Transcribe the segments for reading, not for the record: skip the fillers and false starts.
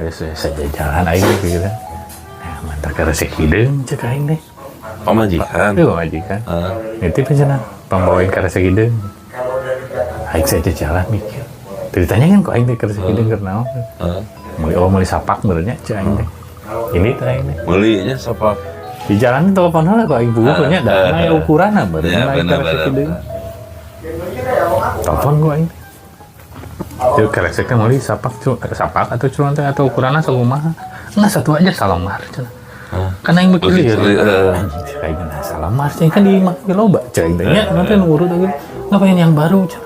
Terus saja jalan aing gitu. Nah, mantap keresek hideung cek aing teh. Pamajikan. Itu majikan. Ah. Nitip cenah, pangbawain keresek hideung. Aing saja jalan mikir. Ditanya kan kok aing teh keresek hideung keur naon? Ah. Meuli, oh, meuli sapak meureun nya cek aing teh. Ini teh aing teh. Meulinya sapak. Di jalan telepon heula kok aing buku nya da aya ukuranna meureun aya keresek hideung. Telepon gua aing. Itu kereseknya meuli sapak sapak atau culun teh atau ukuranna sakumaha? Enggak, satu aja salamar cenah. Kan aing bekili ya. Anjing, cek aing, nah salamar cek kan di imah ge loba cek aing teh nya, nanti nu urut lagi. Ngapain yang baru cek.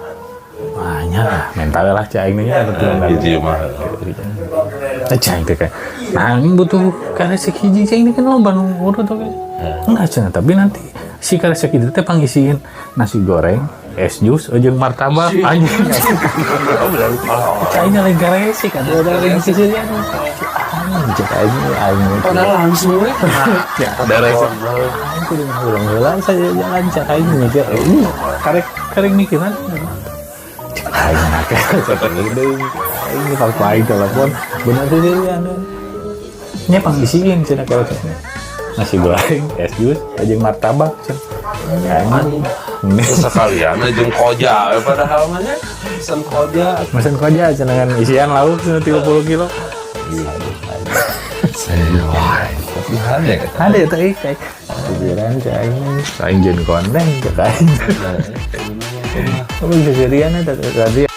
Wah, nya lah, mental lah cek aing teh nya atuh. Gitu mah. Nah, cek aing teh kayak, nah aing butuh karesek hiji cek ini kan loba nu urut oge. Enggak cenah, tapi nanti si karesek itu teh pangisiin nasi goreng, es jus, jeung martabak anjing. Cek aing lain karesek atuh, ada lagi sisirian. Anjing cek aing aing. Padahal langsung we. Ya, ada resek. Aing kudu ngahuleng heula saja jalan cek aing mikir, ini karek karek mikiran. Cek aing nak cek aing aing pas aing telepon bener sisirian. Nya pangisiin cenah kareseknya. Nasi goreng, es jus, jeung martabak cenah. Anjing. Sekalian jeung koja we padahal mah nya. Pesen koja. Mesen koja cenah kan isian lauk cenah 30 kilo. Wah, tapi ada ya. Ada teh kayak pikiran cek aing aing jeung konten cek aing. Apa seserian eta tadi.